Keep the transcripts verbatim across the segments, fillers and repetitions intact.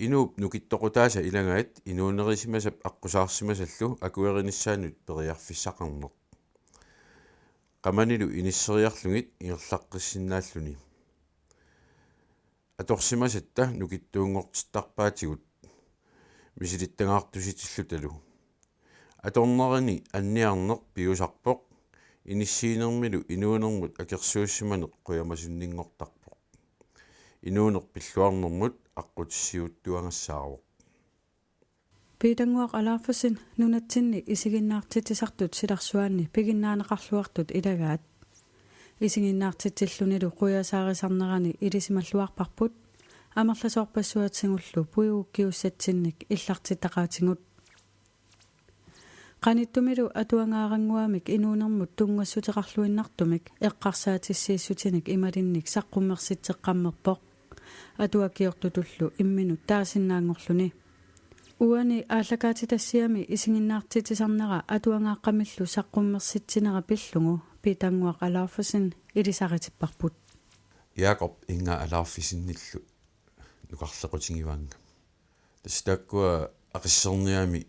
Inuup nukittoqutaasa ilagaat inuunerisimasap aqqusaarsimasallu akuerinissaanut periarfissaqarneq. Qamanilu inisseriarlugit ingerlaqqissinnaalluni. Atorsimasatta nukittuunngortittarpaatigut misilittagaartusitillutalu. Atornerini anniarneq piusarpoq, inissiinermilu inuunermut akersuussimaneq qujamasunninngortarpoq. Inuuneq pilluarnermut aqqutissiuuttuagassaavoq. Piitannguaq Alaufesen nunatsinni isiginnaartitsisartut silarsuaanni piginnaaneqarluartut ilagaat. Isiginnaartitsillunilu qujasaarisarnerani ilisimalluarparput, amerlasoorpassuatsigullu puigukkiussatsinnik illartittaqaatigut. Qanittumilu atuangaarannguamik inuunermut tunngassuteqarluinnartumik eqqarsaatissiissutinik imalinnik saqqummersitseqqammerpoq. Atuakkiortutullu imminut taasinnaanngorluni. Uani aallakaatitassiami isiginnaartitsisarnera atuangaaqqamillu saqqummersitsinera pillugu Piitannguaq Alaufesen ilisaritipparput. Jakob Inga Alaufesenillu nukarlequtigivaannga. Tassa taakkua aqisserniami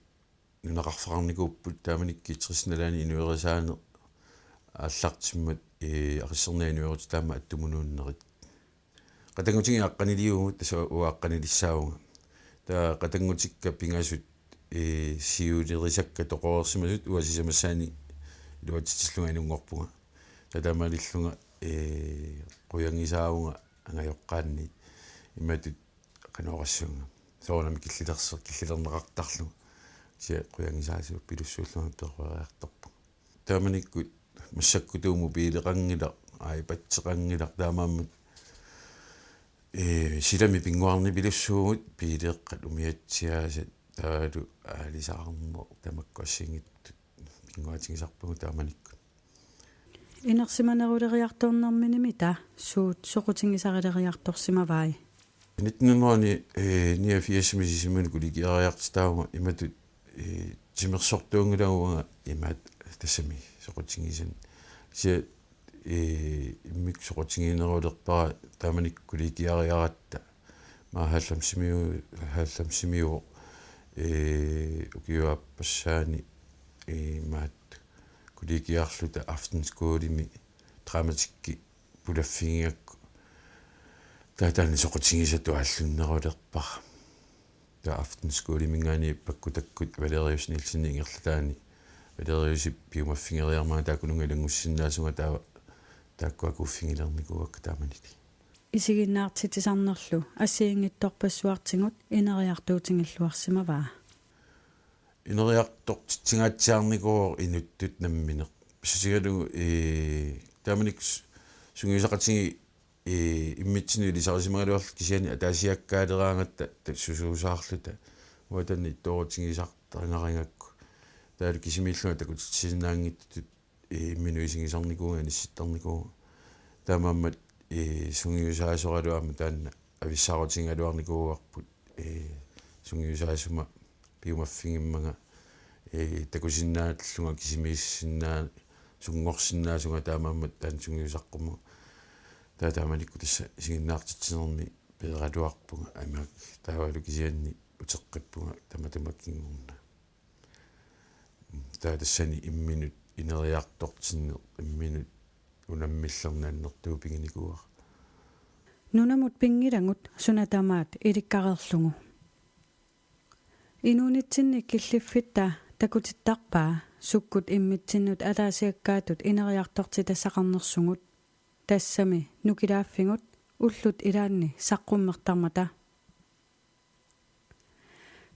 nunaqarfeqarnikuupput, taamanikkut tres nalaani inuerisaaneq aallartimmat, ee, aqisserniap inuerutitut aamma attumunuunnerit. Qatanngutigiit aqqaniliuvugut, tassa uanga aqqanilissaavunga. Taava qatanngutikka pingasut, ee, siulerisakka toqoreersimasut uanga sisamassaani iluatsitsillunga inunngorpunga. Taava taamaalillunga, ee, qujagisaavunga angajoqqaanni imatut qanoq oqassuunga. Soorunami killilerser-, killilerneqartarlugu. Kisianni qujagisaasuup pilussuullunga peroriartorpunga. Taamanikkut massakkutut mobileqanngilaq, iPadeqanngilaq, taamaammat, ee, silami pinnguarnipilussuugut, biileeqqat umiatsiaasat taavalu aalisarneq tamakku assigiinngitsut pinnguaatigisarpagut taamanikkut. Inersimaneruleriartornerminimita suut soqutigisarileriartorsimavai? Nitten hundrede niogfirsimi Sisimiuni kollegiariartitaavunga imatut, ee, timersortuunngilagut uanga imaattoq tassami soqutigisani. Kisianni, ee, immikkut soqutiginerulerpara taamanikkut kollegiariaratta. Aamma halvfemsimiu-, halvfemsimiuvoq, ee, ukiup aappassaani, ee, imaattoq kollegiarluta aftenskolemi dramatikki pulaffigigakku. Taava taanna soqutigisatut aallunnerulerpara. Taava aftenskoleminngaanniit pakkutakkut Valerius Nielsenip ingerlataani Valeriusip piumaffigeriarmata taakkununnga ilanngussinnaasugut, taava taakku akuuffigilernikuuakka taamanili. Isiginnaartitsisarnerlu assigiinngitsorpassuartigut ineriartuutigilluarsimavaa. Ineriartortitsingaatsiarnikuuvoq inuttut nammineq. Pissutigalugu, ee, taamanikkut s-, sungiusaqatigiit, ee, immitsinnut ilisarisimagaluarluta kisianni ataasiakkaaleraangatta ta-, susuusaarluta. Uanga taanna ittoorutigisartagarigakku. Taavalu kisimiillunga takutitsisinnaanngitsutut, ee, imminut isigisarnikuuvunga, inissittarnikuuvunga. Taamaammat, ee, sungiusaasoralu aamma taanna avissaarutigigaluarnikuuarput, ee, sungiusaasuma piumaffigimmanga, ee, takusinnaallunga kisimiissinnaa-, sunngorsinnaasunga taamaammat taanna sungiusaqqummanga. Taava taamanikkut tassa isiginnaartitsinermi peeraluarpunga, aamma taavalu kisianni uteqqippunga tamatuma kingorna. Taava tassani imminut ineriartortinneq, imminut unammillerneq annertuumik piginikuuara. Nunamut pinngilagut suna tamaat ilikkareerlugu. Inuunitsinni killiffitta takutittarpaa sukkut immitsinnut ataasiakkaatut ineriartortitassaqarnersugut. Tassami nukilaaffigut ullut ilaanni saqqummertarmata.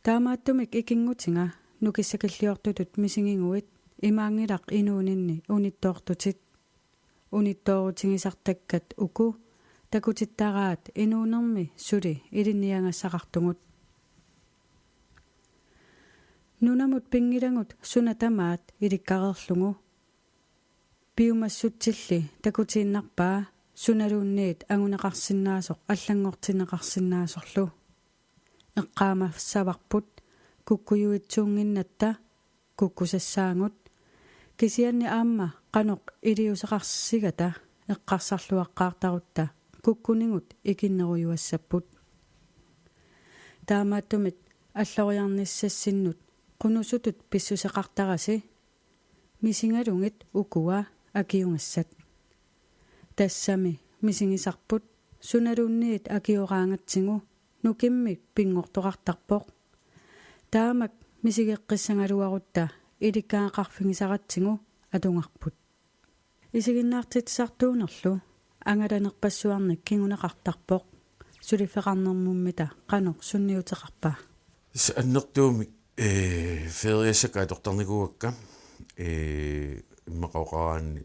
Taamaattumik ikinngutiga nukissakilliortutut misigiguit imaanngilaq inuuninni unittoortutit. Unittoorutigisartakkat uku takutittaraat inuunermi suli ilinniagassaqartugut. Nunamut pinngilagut suna tamaat ilikkareerlugu. Piumassutsilli takutiinnarpaa sunaluunniit anguneqarsinnaasoq allanngortinneqarsinnaasorlu. Eqqaamassavarput kukkujuitsuunnginnatta kukkusassaagut, kisianni aamma qanoq iliuuseqarsigata eqqarsarluaqqaartarutta kukkunigut ikinnerujuassapput. Taamaattumik alloriarnissassinnut qunusutut pissuseqartarasi, misigalugit ukua akiugassat. Tassami misigisarput sunaluunniit akioraangatsigu nukimmik pinngortoqartarpoq. Taamak misigeqqissagaluarutta ilikkagaqarfigisaratsigu atugarput. Isiginnaartitsisartuunerlu angalanerpassuarnik kinguneqartarpoq. Suliffeqarnermummita qanoq sunniuteqarpa? Tassa annertuumik, ee, feriassakka atortarnikuuakka, ee, immaqa oqaraanni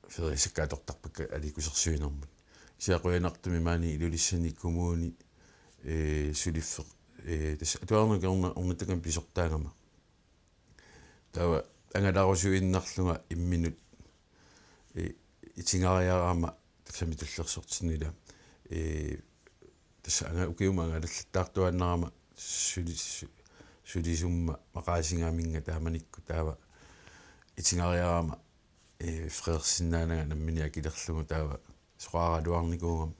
feriassakka atortarpakka aliikkusersuinermut. Kisianni qujanartumik maani Ilulissani kommuni, ee, suliffeq, ee, tassa atuarneq orna-, ornittakkamik pisortaagama. Taava angalarusuinnarlunga imminut, ee, itigariarama tassami tullersortinnila, ee, tassa anga-, ukiumut angalallattaartuaannarama suli-, su-, sulisumma maqaasigaminnga taamanikkut taava itigariarama, ee, freersinnaananga nammineq akilerlugu taava soqaraluarnikuugama.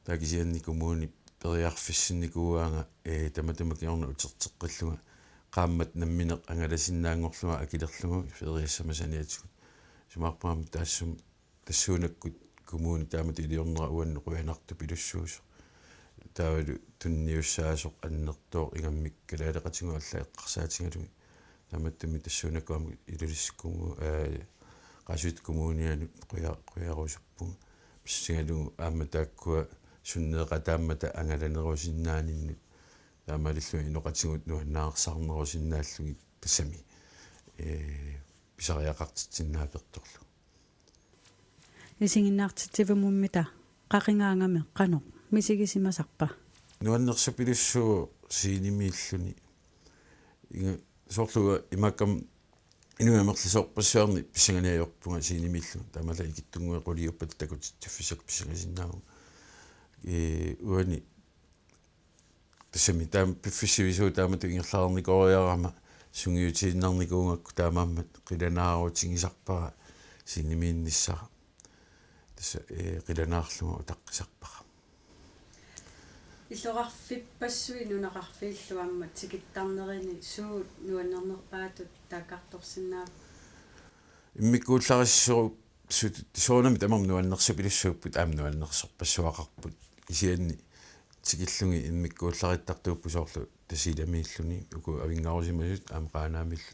Taava kisianni kommuni periarfissinnikuuaanga, ee, tamatuma kingorna uterteqqillunga qaammat nammineq angalasinnaanngorlunga akilerlugu feriassama saniatigut. Isumaqarpunga taassuma tassuunakkut kommuni taamatut iliornera uannut qujanartupilussuusoq. Taavalu tunniussaasoq annertooq ingammik kalaaleqatigut allat eqqarsaatigalugit. Taamaattumik tassuunakkut aamma Ilulissat kommu-, ee, Qaasuitsup Kommunianut quja-, qujarusuppunga. Pissusigalugu aamma taakkua sunneeqataammata angalanerusinnaaninnut. Taamaalilluni inoqatigut nuannaarsaarnerusinnaallugit tassami, ee, pisariaqartitsinnaapertorlu. Isiginnaartitsivimummita qaqigaangami qanoq misigisimasarpa? Nuannersupilussuuvoq scenemiilluni. Inga-, soorlu imaakkami inuit amerlasoorpassuarnik pissanganajorpunga scenemiillunga. Taamaallaat ikittunnguit quliuppata takutitsiffissakka pissangasinnaavunga. Ee, uani tassami taama piffissaq sivisuumik taamatut ingerlareernikooriarama sungiutiinnarnikuugakku taamaammat qilanaarutigisarpara scenemiinnissara. Tassa, ee, qilanaarlunga utaqqisarpara. Illoqarfippassuit nunaqarfiillu aamma tikittarnerini suut nuannernerpaatut taakkartorsinnaaviuk? Immikkuullarissorup- sut-, soorunami tamarmik nuannersupilussuupput aamma nuannersorpassuaqarput. Kisianni tikillugit immikkuullarittartuupput soorlu Tasiilamiilluni uku avinngarusimasut aamma Qaanaamiillu.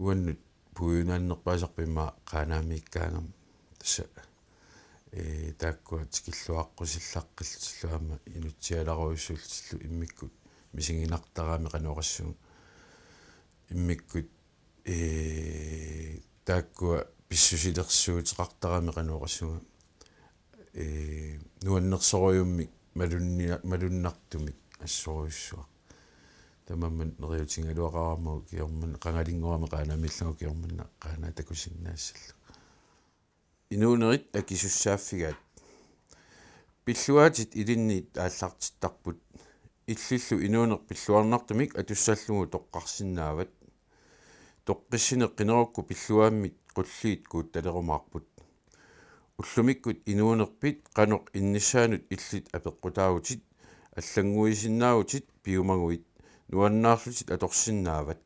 Uannut puigunaannerpaasarput immaqa Qaanaamiikkaangama. Tassa, ee, taakkua tikilluaqqusillaqqillutillu aamma inutsialarujussuullutillu immikkut misiginartarami qanoq oqassuunga. Immikkut, ee, taakkua pissusilersuuteqartarami qanoq oqassuunga. Ee, nuannersorujummik malunnia-, malunnartumik assorujussuaq. Tamanna neriutigigaluaqarama ukiormanna qangalinngorami Qaanaamiillunga ukiormanna Qaanaaq takusinnaassallugu. Inuunerit akisussaaffigaat. Pilluaatit ilinnit aallartittarput. Illillu inuuneq pilluarnartumik atussallugu toqqarsinnaavat. Toqqissineq qinerukkut pilluaammit qulliit kuuttalerumaarput. Ullumikkut inuunerpit qanoq innissaanut illit apeqqutaavutit, allannguisinnaavutit piumaguit, nuannaarlutit atorsinnaavat.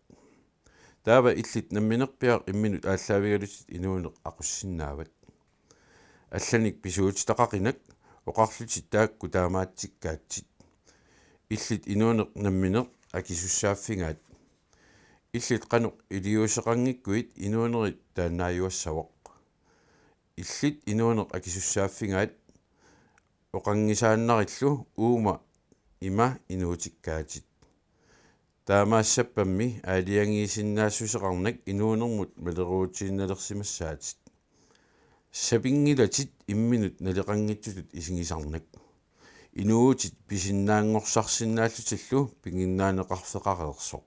Taava illit namminerpiaq imminut aallaavigalutit inuuneq aqussinnaavat. Allanik pisuutitaqaqinak oqarlutit taakku taamaatsikkaatsit. Illit inuuneq nammineq akisussaaffigaat. Illit qanoq iliuuseqanngikkuit inuunerit taannaajuassavoq. Illit inuuneq akisussaaffigaat oqanngisaannarillu uuma ima inuutikkaatit. Taamaassappammi aalajangiisinnaassuseqarnak inuunermut maleruutiinnalersimassaatit. Sapinngilatit imminut naleqanngitsutut isigisarnak. Inuutit pisinnaanngorsarsinnaallutillu piginnaaneqarfeqareersoq.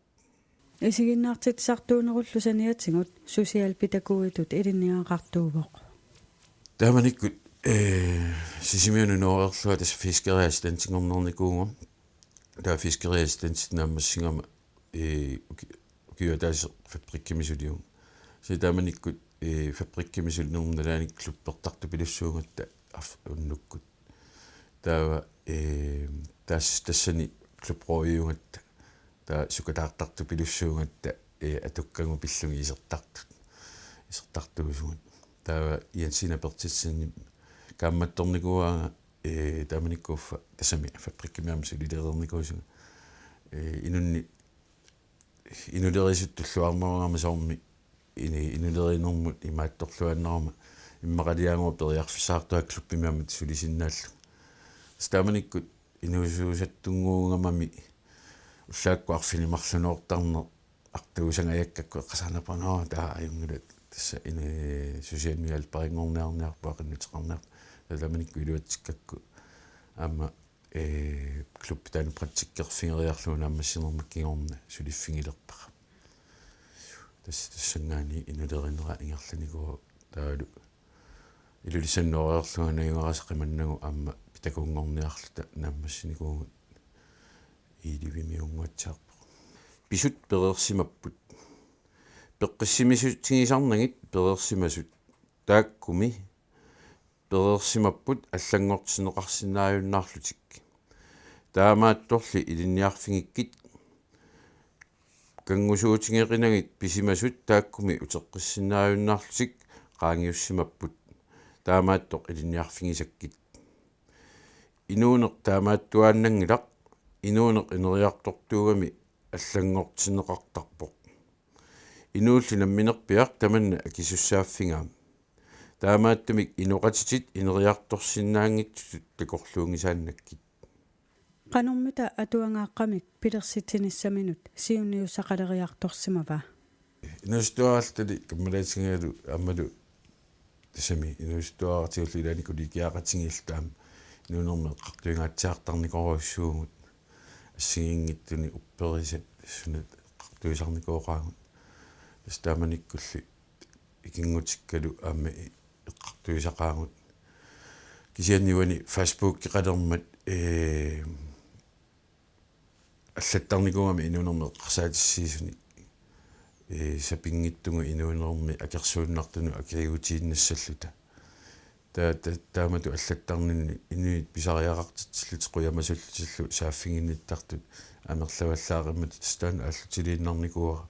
Isiginnaartitsisartuunerullu saniatigut socialpædagogitut ilinniagaqartuuvoq. Taamanikkut, ee, Sisimiunut nooreerlunga tassa fiskeriassistentinngornernikuuvunga. Taava fiskeriassistentit naammassigama, ee, uki-, ukiup ataaseq fabrikkimi suliuvunga. Kisianni taamanikkut, ee, fabrikkimi sulinerma nalaani klubbertartupilussuugatta af-, unnukkut. Taava, ee, tas-, tassani Tobroiugatta, taava sukataartartupilussuugatta, ee, atukkagut pillugit isertartut, isertartuusugut. Taava Jensina Berthelsenip kaammattornikuuaanga, ee, taamanikkut uffa tassami fabrikkimi aamma sulilereernikuusunga. Ee, inunni, inulerisut tulluarnerugama soormi ini-, inulerinermut imaattorluinnaruma immaqaliaannguaq periarfissaqartunga klubbimi aamma sulisinnaallunga. Tassa taamanikkut inuusuusattunnguugamami ullaakkut arfineq-marlunngortarneq artuusangajakkakku eqqarsarnerpaanera taava ajunngilaq tassa ini-, susianni alparinngorniarniarpoq aqinnuteqarniarpoq. Taava taamanikkut iluatsikkakku aamma, ee, klubbi taanna praktikkerfigeriarlugu naammassinerma kingorna suliffigilerpara. Tassa tassanngaanniit inulerinera ingerlanikuuvoq taavalu Ilulissani nooriarlunga najugarasaq qimannagu aamma pitakunngorniarluta naammassinikuuvugut Ilulissaniunnguatsiarpoq. Pisut pereersimapput. Peqqissimissutigisarnagit pereersimasut taakkumi pereersimapput allanngortinneqarsinnaajunnaarlutik. Taamaattorli ilinniarfigikkit kanngusuutigeqinagit pisimasut taakkumi uteqqissinnaajunnaarlutik qaangiussimapput. Taamaattoq ilinniarfigisakkit. Inuuneq taamaattuaannanngilaq, inuuneq ineriartortuugami allanngortinneqartarpoq. Inuulli namminerpiaq tamanna akisussaaffigaaq. Taamaattumik inoqatitit ineriartorsinnaanngitsutut takorluugisaannakkit. Qanormita atuagaaqqamik pilersitsinissaminut siunniussaqaleriartorsimava? Inuusuttuaraltali kammalaatigalu aammalu tassami inuusuttuarartigullu ilaanni kollegiaqatigiillu taama inuunermi eqqartuingaatsiartarnikorujussuuvugut assigiinngitsuni upperisat suna eqqartuisarnikooqaagut. Tassa taamanikkulli ikinngutikkalu aamma i-, eqqartuisaqaagut. Kisianni uani Facebookeqalermat, ee, allattarnikuugami inuunermi eqqarsaatissiisunik, ee, sapinngitsugut inuunermi akersuunnartunut akiliutiinnassalluta. Ta-, ta-, taamatut allattarninni inuit pisariaqartitsillutik qujamasullutillu saaffiginnittartut amerlavallaaqimmat tassa taanna aallutiliinnarnikuuara.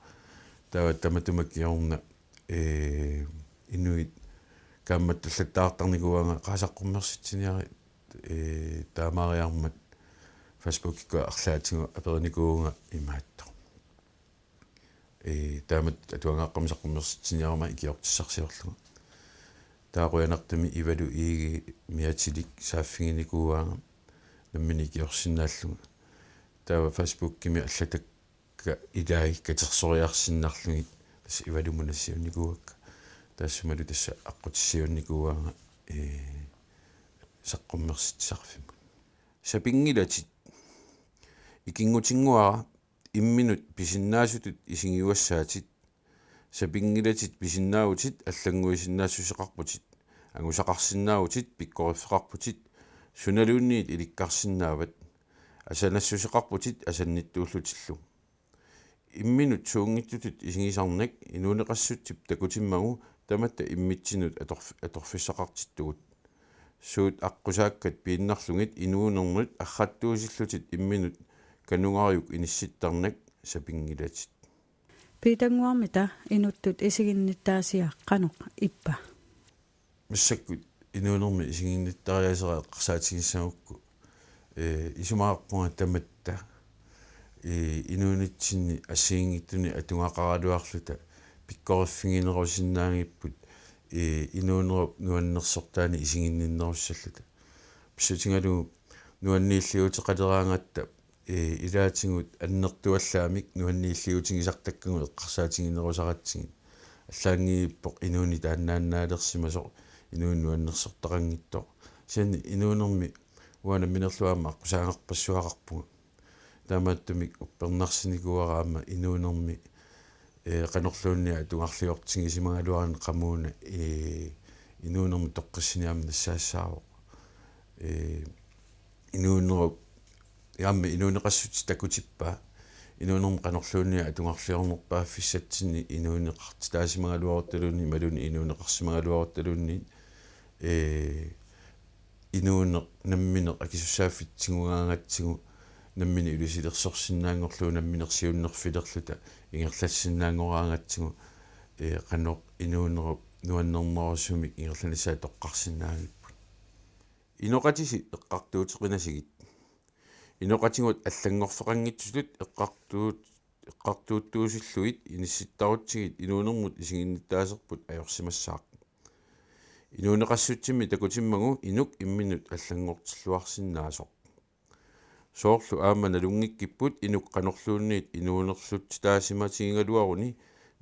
Taava tamatuma kingorna, ee, inuit kaammattullattaartarnikuuaanga qaasaqqummissitsiniarit, ee, taamaariarmat Facebookikkut arlaatigut aperinikuuvunga imaattoq. Ee, taamatut atuagaaqqamik saqqummersitsiniaruma ikiortissarsiorlunga. Taava qujanartumik Ivalu Egede Miatilik saaffiginikuuaanga nammineq ikiorsinnaallunga. Taava Facebookimi allatakka ilai katersoriarsinnarlugit tassa Ivalumut nassiunnikuuakka. Taassumalu tassa aqqutissiuunnikuuaanga, ee, saqqummersitsisarfimmut. Sapinngilatit. Ikinngutinnguara imminut pisinnaasutut isigiuassaatit. Sapinngilatit pisinnaavutit allannguisinnaassuseqarputit. Angusaqarsinnaavutit pikkoriffeqarputit. Sunaluunniit ilikkarsinnaavat. Asanassuseqarputit asannittuullutillu. Imminut suunngitsutut isigisarnak inuuneqassutsip takutimmagu tamatta immitsinnut atorf-, atorfissaqartittugut. Suut aqqusaakkat piinnarlugit inuunernut arrattuusillutit imminut kanungariuk inissittarnak sapinngilatit. Piitannguarmita inuttut isiginnittaasiaq qanoq ippa? Massakkut inuunermi isiginnittariaaseq eqqarsaatigissagukku, ee, isumaqarpunga tamatta, ee, inuunitsinni assigiinngitsuni atugaqaraluarluta pikkoriffiginerusinnaagipput, ee, inuunerup nuannersortaanik isiginninnerussalluta. Pissutigalugu nuanniilliuteqaleraangatta, ee, ilaatigut annertuallaamik nuanniilliutigisartakkagut eqqarsaatiginerusaratsigit. Allaanngilaq inuuneq taannaannaalersimasoq, inuuneq nuannersortaqanngitsoq. Kisianni inuunermi uanga namminerlu aamma aqqusaagarpassuaqarpunga. Taamaattumik uppernarsinikuuara aamma inuunermi, ee, qanorluunniit atugarliortigisimagaluarani qamuuna, ee, inuunermi toqqissini aamma nassaassaavoq. Ee, inuunerup, aamma inuuneqassutsit takutippaa. Inuunermi qanorluunniit atugarliornerpaaffissatsinni inuuneqartitaasimagaluaruttaluunniit imaluunniit inuuneqarsimagaluaruttaluunniit, ee, inuuneq nammineq akisussaaffik tigugaangatsigu nammineq ilusilersorsinnaanngorlugu nammineq siunnerfilerluta ingerlassinnaanngoraangatsigu, ee, qanoq inuunerup nuannernerusumik ingerlanissaa toqqarsinnaagipput. Inoqatisi eqqartuuteqinasigit. Inoqatigut allanngorfeqanngitsutut eqqartuut-, eqqartuuttuusillugit inissittarutsigit inuunermut isiginnittaaserput ajorsimassaaq. Inuuneqassutsimmi takutimmagu inuk imminut allanngortilluarsinnaasoq. Soorlu aamma nalunngikkipput inuk qanorluunniit inuunerlutsitaasimatigigaluaruni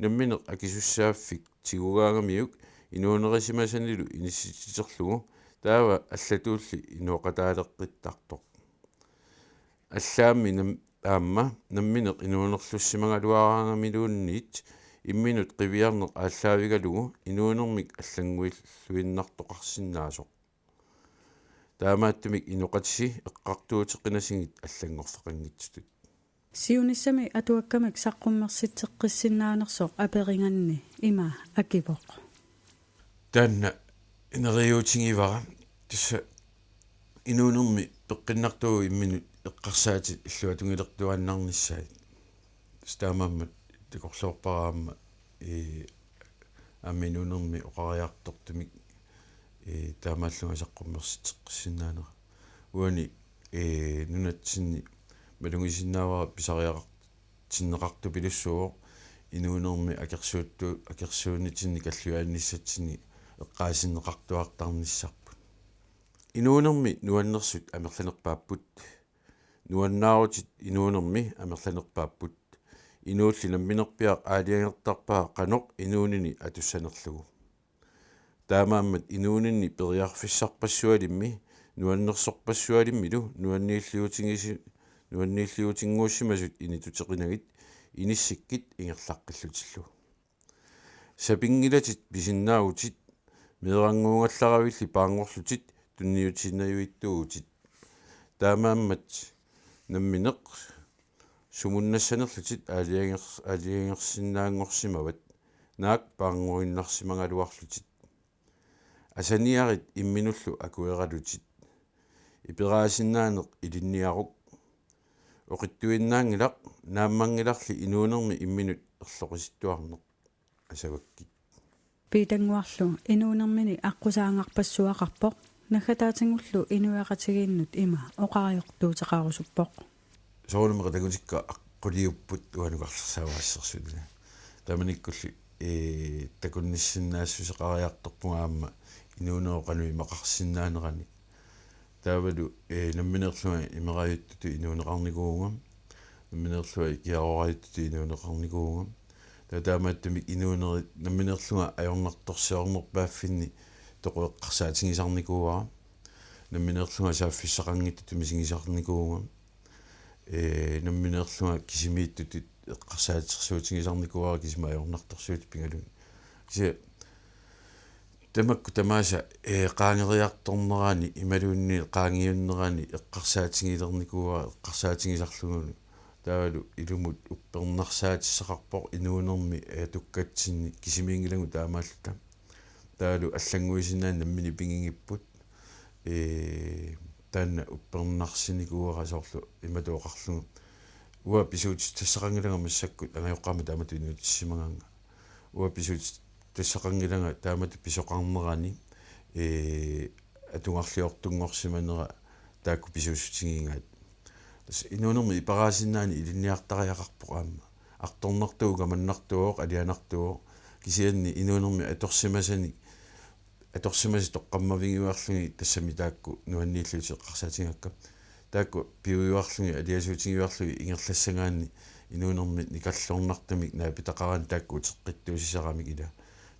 nammineq akisussaaffik tigugaangamiuk inuunerisimasanilu inissitsiterlugu, taava allatuulli inooqataaleqqittartoq. Allaammi nam-, aamma nammineq inuunerlussimagaluaraangamiluunniit imminut qiviarneq aallaavigalugu inuunermik allannguilluinnartoqarsinnaasoq. Taamaattumik inoqatisi eqqartuuteqinasigit allanngorfeqanngitsutut. Siunissami atuakkamik saqqummersitseqqissinnaanersoq aperiganni ima akivoq: Taanna ineriuutigivara, tassa inuunermi peqqinnartuuvoq imminut eqqarsaatit illuatungiliortuaannarnissaat. Tassa taamaammat takorloorpara aamma, ee, aamma inuunermi oqariartortumik, ee, taamaallunga saqqummersitseqqissinnaanera. Uani, ee, nunatsinni malugisinnaavara pisariaqartinneqartupilussuuvoq inuunermi akersuuttu-, akersuunitsinni kalluiaannissatsinni eqqaasinneqartuartarnissarput. Inuunermi nuannersut amerlanerpaapput. Nuannaarutit inuunermi amerlanerpaapput. Inuulli namminerpiaq aalajangertarpaa qanoq inuunini atussanerlugu. Taamaammat inuuninni periarfissarpassualimmi nuannersorpassualimmilu nuanniilliutingisi-, nuanniilliutinnguussimasut inituteqinagit inissikkit ingerlaqqillutillu. Sapinngilatit pisinnaavutit, meerannguugallaravilli paarngorlutit tunniutinajuittuuvutit. Taamaammat nammineq sumunnassanerlutit aalajanger-, aalajangersinnaanngorsimavat, naak paarnguinnarsimagaluarlutit. Asaniarit imminullu akueralutit. Iperaasinnaaneq ilinniaruk. Oqitsuinnaanngilaq, naammanngilarli inuunermi imminut erloqisittuarneq. Asavakkit. Piitannguarlu inuunermini aqqusaangarpassuaqarpoq, naggataatigullu inuiaqatigiinnut ima oqariortuuteqarusuppoq: Soorunami qatagutikka aqquliupput uanukarlersaavaa assersuutiga. Taamanikkulli, ee, takunnissinnaassuseqariartorpunga aamma inuunerup qanoq imaqarsinnaanerani. Taavalu, ee, nammineerlunga imerajuttutut inuuneqarnikuuvunga. Nammineerlunga ikiarorajuttutut inuuneqarnikuuvunga. Taava taamaattumik inuunerit nammineerlunga ajornartorsiornerpaaffinni toqu eqqarsaatigisarnikuuara. Nammineerlunga saaffissaqanngitsutut misigisarnikuuvunga. Ee, nammineerlunga kisimiittutut eqqarsaatersuutigisarnikuuara kisima ajornartorsiutit pigalugit. Kisianni tamakku tamaasa, ee, qaangeriartornerani imaluunniit qaangiunnerani eqqarsaatigilernikuuara, eqqarsaatigisarlugulu. Taavalu ilumut uppernarsaatissaqarpoq inuunermi, ee, atukkatsinni, kisimiinngilagut taamaalluta. Taavalu allannguisinnaanni nammineq pigigipput. Ee, taanna uppernarsinikuuara soorlu imatut oqarlugu: Uanga pisuutitassaqanngilanga massakkut angajoqqaama taamatut inuutissimagaanga. Uanga pisuutitassaqanngilanga taamatut pisoqarnerani, ee, atugarliortunngorsimanera taakku pisuussutigigaat. Tassa inuunermi iperaasinnaaneq ilinniartariaqarpoq aamma. Artornartuuvoq, kamannartuuvoq, alianartuuvoq. Kisianni inuunermi atorsimasanik, atorsimasat toqqammavigiuarlugit tassami taakku nuanniillutik eqqarsaatigaakka. Taakku piujuarlugit, aliasuutigiuarlugit ingerlassagaanni inuunermi nikalliornartumik naapitaqaraanni taakku uteqqittuussisaramik ila.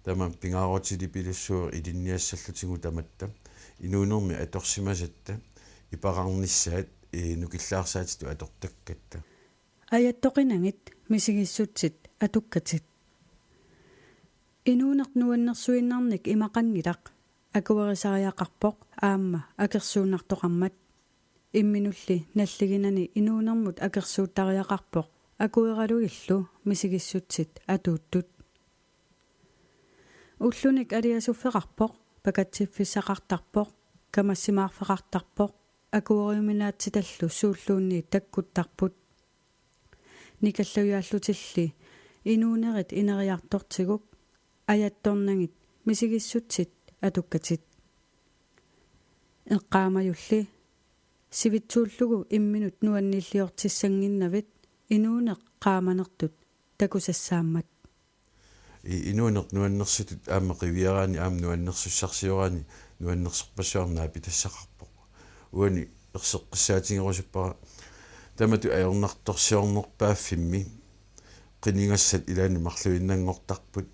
Tamanna pingaarutilipilussuaq ilinniassallutigu tamatta. Inuunermi atorsimasatta iperarnissaat, ee, nukillaarsaatitut atortakkatta. Ajattoqinagit misigissutsit atukkatit. Inuuneq nuannersuinnarnik imaqanngilaq, akuerisariaqarpoq aamma akersuunnartoqarmat. Imminulli nalliginani inuunermut akersuuttariaqarpoq akueralugillu misigissutsit atuuttut. Ullunik aliasuffeqarpoq, pakatsiffissaqartarpoq, kamassimaarfeqartarpoq, akueriuminaatitallu suulluunniit takkuttarput. Nikallujaallutilli inuunerit ineriartortiguk ajattornagit misigissutsit atukkatit. Eqqaamajulli sivitsuullugu imminut nuanniilliortissannginnavit inuuneq qaamanertut takusassaammat. I- inuuneq nuannersutut aamma qiviaraanni aamma nuannersussarsioraanni nuannersorpassuarnik naapitassaqarpoq. Uani erseqqissaatigerusuppara taamatut ajornartorsiornerpaaffimmi qinigassat ilaanni marluinnanngortarput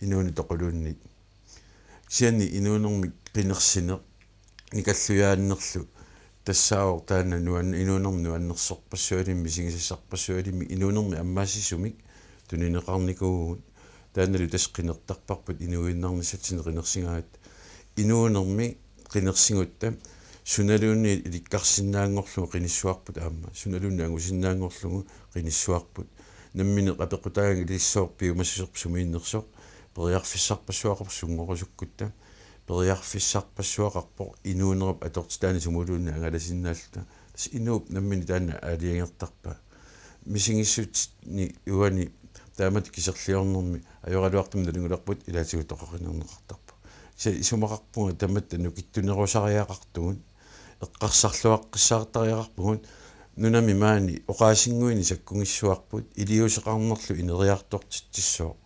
inuuneq toquluunniit. Kisianni inuunermi qinersineq nikallujaannerlu tassaavoq taanna nuan- inuunermi nuannersorpassuarnik misigisassarpassuarnik inuunermi ammaassisumik tunineqarnikuuvugut. Taannalu tassa qinertarparput inuuinnarnissatsinnut qinersigaangatta. Inuunermi qinersigutta sunaluunniit ilikkarsinnaanngorlugu qinissuarput aamma sunaluunniit angusinnaanngorlugu qinissuarput. Nammineq apeqqutaagaq ilissooq piumassuserput sumiinnersoq periarfissarpassuaqarpoq sunngorusukkutta. Periarfissarpassuaqarpoq inuunerup atortitaanik sumuluunniit angalasinnaalluta. Tassa inuup nammineq taanna aalajangertarpaa. Misigissutsinni uani taamatut kiserliornermi ajoraluartumik nalunngilarput ilaatigut toqoqqinerneqartarpoq. Kisianni isumaqarpunga tamatta nukittunerusariaqartugut eqqarsarluaqqissaartariaqarpugut nunami maani oqaasinnguinik sakkugissuarput iliuuseqarnerlu ineriartortitsissooq.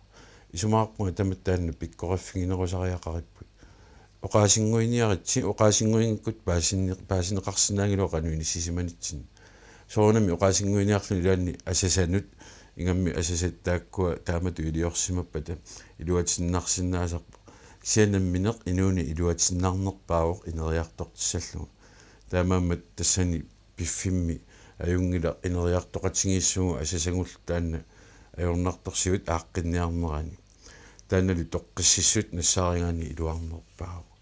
Isumaqarpunga tamatta taanna pikkoriffiginerusariaqaripput. Oqaasinnguiniaritsi oqaasinnguinngikkutta paasinni- paasineqarsinnaanngilagut qanoq inissisimanitsinni. Soorunami oqaasinnguiniarluni ilaanni asasanut ingammik asasat taakkua taamatut iliorsimappata iluatinnarsinnaasarpoq. Kisianni nammineq inuuneq iluatinnarnerpaavoq ineriartortissallugu. Taamaammat tassani piffimmi ajunngilaq ineriartoqatigiissuugut asasagullu taanna ajornartorsiut aaqqinniarnerani. Taannalu toqqississutip nassaarigaanni iluarnerpaavoq.